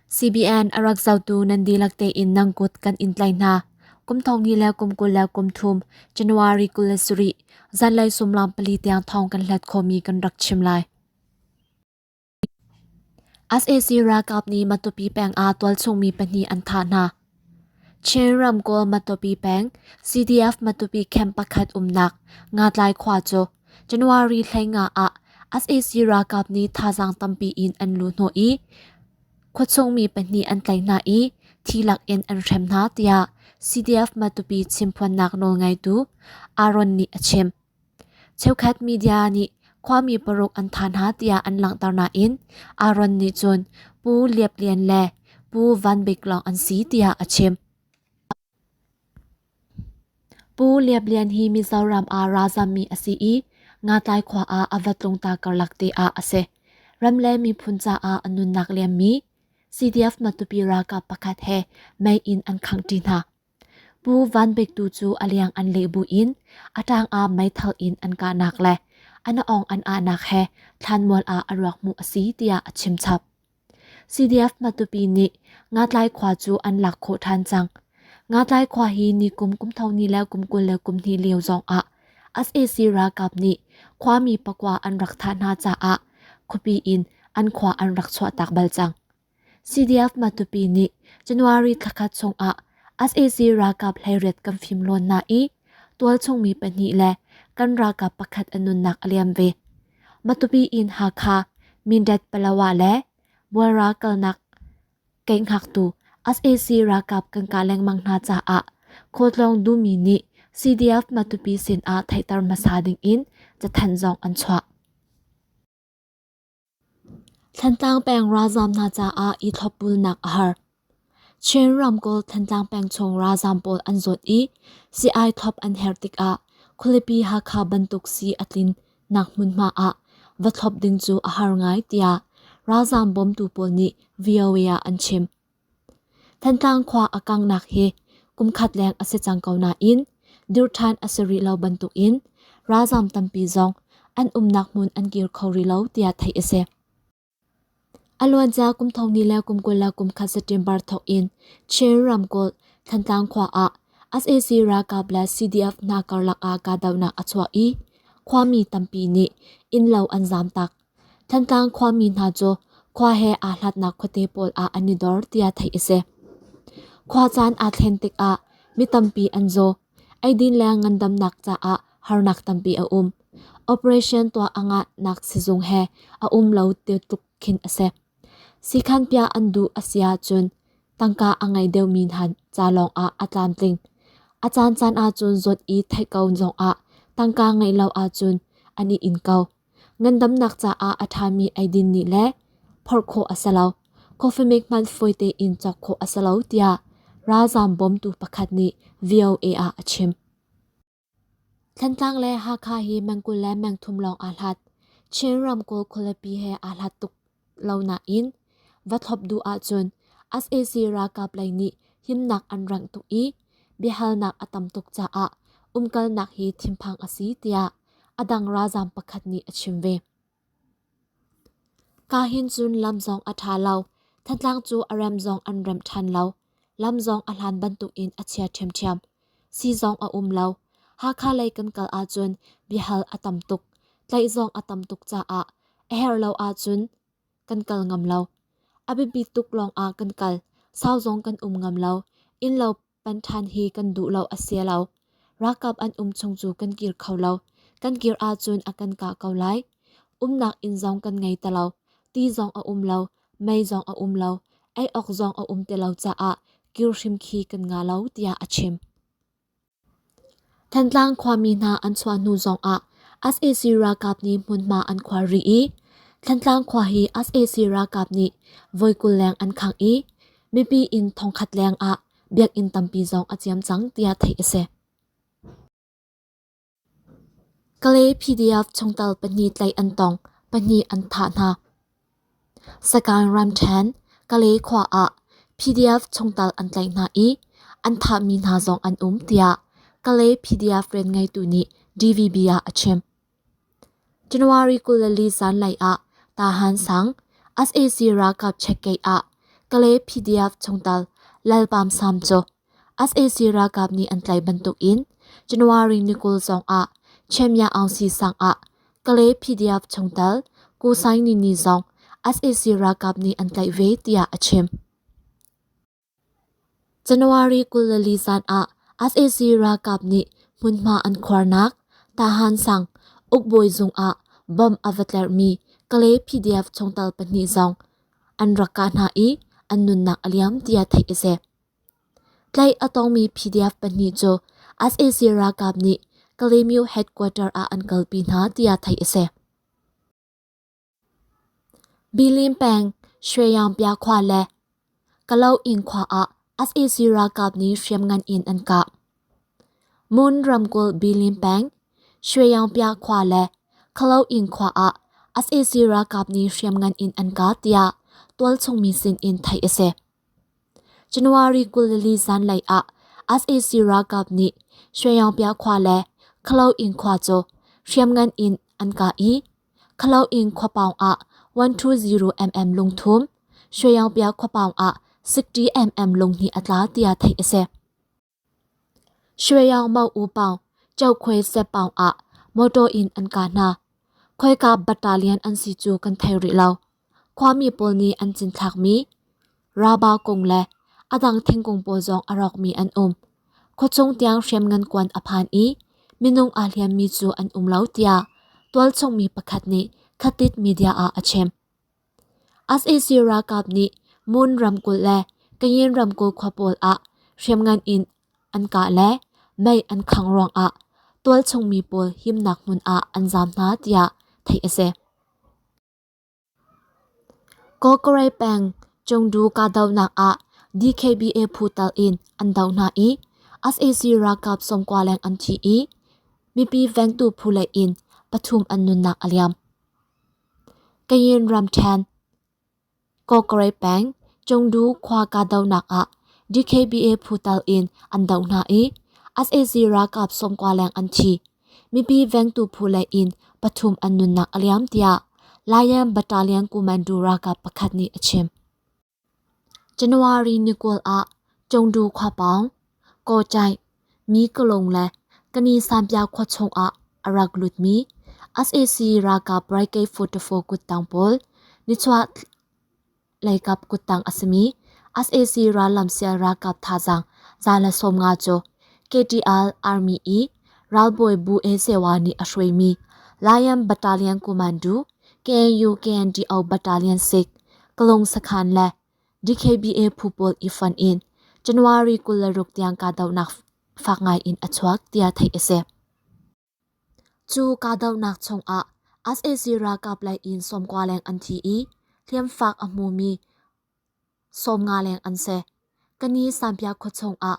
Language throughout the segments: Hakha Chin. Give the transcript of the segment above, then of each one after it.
CBN a rak zohtu nan dihlak tein nan kut kan in tlai hna. Kum thong hnih le kum 20 le kum thum January 27 zanlei sumlam pali tiang thawng kan hlat khomi kan rak chim lai. Sac ralkap nih Matupi peng ah tualchungmi pahnih an thah hna. Chin ramkulh Matupi peng CDF Matupi camp pakhat umnak Ngatlai khua cu January 15 ah sac ralkap nih thazaang tampi in an luhhnawh i khuachungmi pahnih an tlaih hna i thi lakin an hrem hna tiah CDF Matupi chimphuannak nawlngeitu Aaron nih a chim. Cheukhat media nih khuami paruk an thah hna tiah an langhter nain Aaron nih cun Pu Liap Lian le Pu Van Bik lawng an si tiah a chim. Pu Liap Lian hi Mizoram ah ralzammi a si i Ngatlai khua ah a va tlungta karlak te ah a si. Ram le miphun caah a nunnak liammi CDF Matupi ralkap pakhat he mei in an khangh ṭi hna. Pu Van Bik tu cu a liang an leh buin a ṭang ah meithal in an kahnak le a na-awng an ahnak he thlanmual ah a ruak hmuh a si tiah a chim chap. CDF Matupi nih Ngatlai khua cu an lak khawh ṭhan cang. Ngatlai khua hi nikum kum tho ni le kum 20 le kum hnih lio zong ah sac ralkap nih khuami pakua an rak thah hna caah khuapi in an khua an rak chuahtak bal cang. CDF Matupi nih January thlakhat chungah sac ralkap hleiriat kan fimlawn hna i tualchungmi pahnih le kan ralkap pakhat a nunnak a liam ve. Matupi in Hakha, Mindat Palawa le Bualra kalnak keihngaktu sac ralkap kan kah lengmang hna caah khualtlawng duhmi nih CDF Matupi sin ah theihter hmasa ding in cathanh zong an chuah. Thantlang peng ralzaam hna caah i thlopbulnak a har. Chin ramkulh Thantlang peng chung ralzaam pawl an zawt i sii-ai thlop an herh tikah khualipi Hakha bantuk sii a tlin nak hmunhma ah va thlop ding cu a har ngai tiah ralzaam bawmtu pawl nih VOA ah an chim. Thantlang khua a kanghnak hi kumkhat leng a si cang ko nain dir ṭhan a si rih lo bantukin ralzaam tampi zong an umnak hmun an kir kho rih lo tiah theih a si. A luancia kum thong ni le kum 20 le kum khat September thawk in Chin ramkulh Thantlang khua ah sac ralkap le CDF hna karlak ah kahdohnak a chuak i khuami tampi nih innlo an zaamtak. Thantlang khuami hna cu khua he aa hlatnak khuate pawl ah an i dor tiah theih a si. Khua caan aa thlen tikah mi tampi an zaw. Eidin le ngandamnak caah harnak tampi a um. Operation tuah a ngahnak sizung he a um lo ti tluk khin a si. Siikhan piah an duh a si ahcun tangka a ngei deuhmi hna ca lawngah a tlamtling. A caancaan ahcun zawt i theih ko zongah tangka ngeih lo ahcun an i in ko. Ngandamnak caah a ṭhami eidin nih le phorh khawh a si lo. Coffee mek hmanh fawi tein cawk khawh a si lo tiah ralzaam bawmtu pakhat nih VOA ah a chim. Thantlang le Hakha hi meng 20 le meng thum lawng aa hlat. Chin ramkulh khualipi he aa hlat tuk lo nain va thlop duh ahcun sac ralkap lei nih himnak an rengh tuk i biahalnak a tam tuk caah umkalnak hi thinphang a si tiah a dang ralzaam pakhat nih a chim ve. Ka hin cun lam zong a ṭha lo. Thantlang cu a rem zong an remh ṭhan lo. Lam zong a hlan bantukin a chia ṭhiamṭhiam. Sii zong a um lo. Hakha lei kan kal ahcun biahal a tam tuk. Tlaih zong a tam tuk caah a herh lo ahcun kan kal ngam lo. A biapi tuk lawngah kan kal. Sau zong kan um ngam lo. Innlo pan ṭhan hi kan duh lo a si lo. Ralkap an um chung cu kan kir kho lo. Kan kir ahcun a kan kah ko lai. Umnak inn zong kan ngei ti lo. Ti zong a um lo. Mei zong a um lo. Ei awk zong a um ti lo caah kir hrim khi kan ngah lo tiah a chim. Thantlang khuami hna an chuah hnu zongah sac ralkap nih hmunhma an khuar rih i Thantlang khua hi sac ralkap nih voi 20 leng an khangh i mipi inn thongkhat leng ah biakinn tampi zong a ciam cang tiah theih a si. Kalay PDF chungtel pahnih tlaih an tong, pahnih an thah hna. Sagaing ramṭhen Kalay khua ah PDF chungtel an tlaih hna i an thahmi hna zong an um tiah Kalay PDF rianngeitu nih DVB ah a chim. January 24 zanlei ah Tahan sang sac ralkap checkgate ah Kalay PDF chungtel Lal Pam Sam cu sac ralkap nih an tlaih bantukin January ni 20 zong ah Chemya Aung Si sang ah Kalay PDF chungtel Ku Sai Ni Ni zong sac ralkap nih an tlaih ve tiah a chim. January 24 zan ah sac ralkap nih hmunhma an khuarnak Tahan sang ukbawi zung ah bomb a va tlerhmi Kalay PDF chungtel pahnih zong an rak kah hna i an nunnak a liam tiah theih a si. Tlaih a tongmi PDF pahnih cu sac ralkap nih Kalaymyo headquarter ah an kalpi hna tiah theih a si. Bilin peng Shweyangpia khua le Kalaw-inn khua ah sac ralkap nih hriamngan in an kah. Mon ramkulh Bilin peng Shweyangpia khua le Kalaw-inn khua ah sac ralkap nih hriamngan in an kah tiah tualchung mi sin in theih a si. January 24 zanlei ah sac ralkap nih Shweyangpia khua le Kalaw-inn khua cu hriamngan in an kah i Kalaw-inn khuapaung ah 120mm lungthum, Shweyangpia khuapaung ah 60mm lunghnih a tla tiah theih a si. Shweyang Mau U Paung, Chokhui Sepaung ah motor in an kah hna. Khoika battalion an si cu kan thei rih lo. Khuami pawl nih an cinthlakmi raba kung le a dang thingkung pawl zong a rawkmi an um. Khuachung tiang hriamngan kuan a phan i minung aa hliammi cu an um lo tiah tualchung mi pakhat nih Khatit media ah a chim. Sac ralkap nih Mon ramkulh le Kayin ramkulh khua pawl ah hriamngan in an kah le mei an khangh ruangah tualchung mi pawl himnak hmun ah an zaam hna tiah theih a si. Kawkarai peng Cungdu kahdohnak ah DKBA phu tal in an doh hna i sac ralkap 90 leng an thi i mipi vengtu phu lei in pathum an nunnak a liam. Kayin ramṭhen Kawkarai peng Cungdu khua kahdohnak ah DKBA phu tal in an doh hna i sac ralkap 90 leng an thi. Mipi vengtu phu lei in pathum an nunnak a liam tiah Lion Battalion Commando ralkap pakhat nih a chim. January ni 20 ah Congdu khua pawng Kawcaih, Mi Kalung le Kani Sanpia khua chung ah a rak lutmi sac ralkap Brigade 44 kuttang pawl nichuah leikap kuttang a simi sac rallamsial ralkap thazaang 150 cu KTL Army i ralbawi Bu E Sewa nih a hruaimi Lion Battalion Commando KNU KNDO Battalion 6 Kalung sakhan le DKBA phu pawl i fonh in January 26 tiang kahdohnak fak ngai in a chuak tiah theih a si. Cu kahdohnak chungah sac ralkap lei in 90 leng an thi i hliamfak a hmumi 50 leng an si. Kani Sanpia khua chungah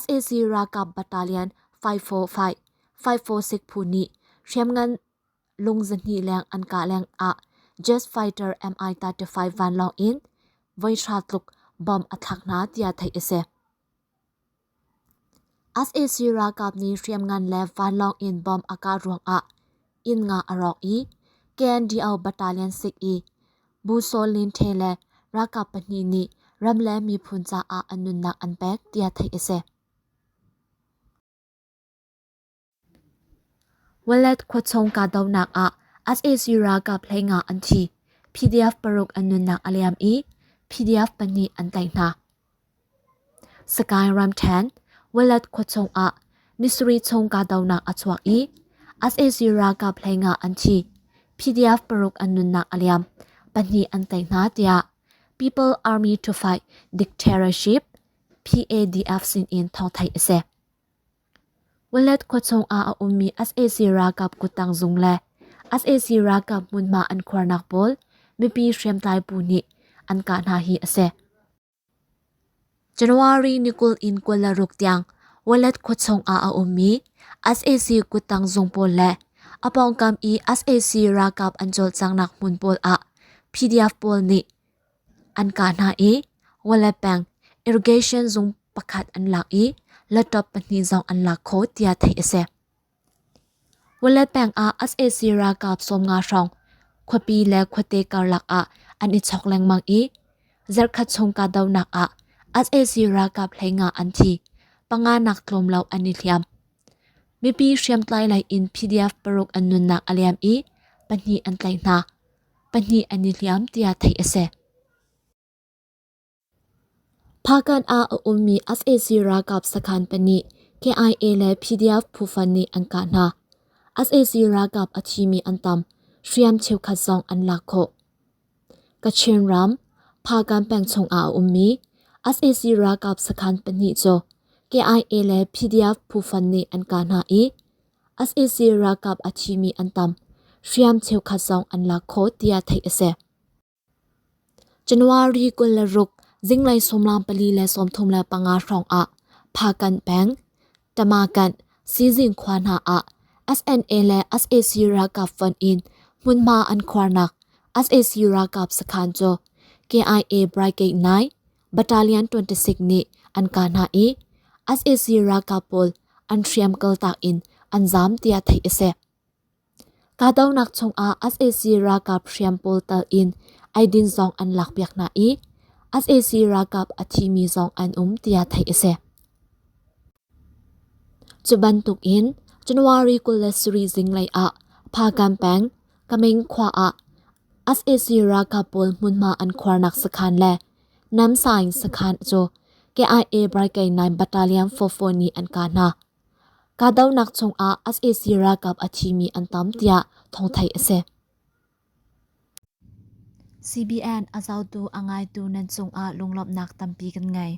sac ralkap battalion 545, 546 phu nih hriamngan lung 200 leng an kah leng ah jet fighter Mi-35 vanlawng in voi hra tluk bomb a thlak hna tiah theih a si. Sac ralkap nih hriamngan le vanlawng in bomb a kah ruangah inn nga a rawk i KNDO Battalion 6 i Bu Saw Lin Htwe le ralkap pahnih nih ram le miphun caah an nunnak an pek tiah theih a si. Walet khuachung kahdohnak ah sac ralkap 15 an thi. PDF paruk an nunnak a liam i PDF pahnih an tlaih hna. Sagaing ramṭhen Walet khuachung ah ni sarih chung kahdohnak a chuak i sac ralkap 15 an thi. PDF paruk an nunnak a liam, pahnih an tlaih hna tiah People Army to Fight Dictatorship PADF sinin thawng theih a si. Walet khuachung ah a ummi sac ralkap kuttang zung le sac ralkap hmunhma an khuarnak pawl mipi hriamtlai bu nih an kah hna hi a si. January ni 20 in 26 tiang Walet khuachung ah a ummi sac kuttang zung pawl le a pawngkam i sac ralkap an cawlcanghnak hmun pawl ah PDF pawl nih an kah hna i Walet peng irrigation zung pakhat an lak i laptop pahnih zong an lak khawh tiah theih a si. Walet peng ah sac ralkap 50 hrawng khuapi le khuate karlak ah an i chok lengmang i Zarhkhat chung kahdohnak ah sac ralkap 15 an thi, panga nak tlawm lo an i hliam. Mipi hriamtlai lei in PDF paruk an nunnak a liam i pahnih an tlaih hna. Pahnih an i hliam tiah theih a si. Phakan ah a ummi sac ralkap sakhan pahnih KIA le PDF phufan nih an kah hna. Sac ralkap a thimi an tam, hriam cheukhat zong an lak khawh. Kachin ram, Phakan peng chungah a ummi sac ralkap sakhan pahnih cu KIA le PDF phufan nih an kah hna i sac ralkap a thimi an tam, hriam cheukhat zong an lak khawh tiah theih a si. January 26 zinglei 14:35 hrawng ah Phakan peng, Tamakan, Sizing khua hna ah SNA le sac ralkap fonh in hmunhma an khuarnak sac ralkap sakhan cu KIA Brigade 9 Battalion 26 nih an kah hna i sac ralkap pawl an hriam kaltak in an zaam tiah theih a si. Kahdohnak chungah sac ralkap hriam pawl tal in eidin zong an lakpiak hna i sac ralkap a thimi zong an um tiah theih a si. Cu bantuk in January 27 zinglei ah Phakan peng Kaming khua ah sac ralkap pawl hmunhma an khuarnak sakhan le Namsaing sakhan cu KIA Brigade 9 Battalion 44 nih an kah hna. Kahdohnak chungah sac ralkap a thimi an tam tiah thawngtheih a si. CBN a zohtu a ngaitu nan cungah lunglawmhnak tampi kan ngei.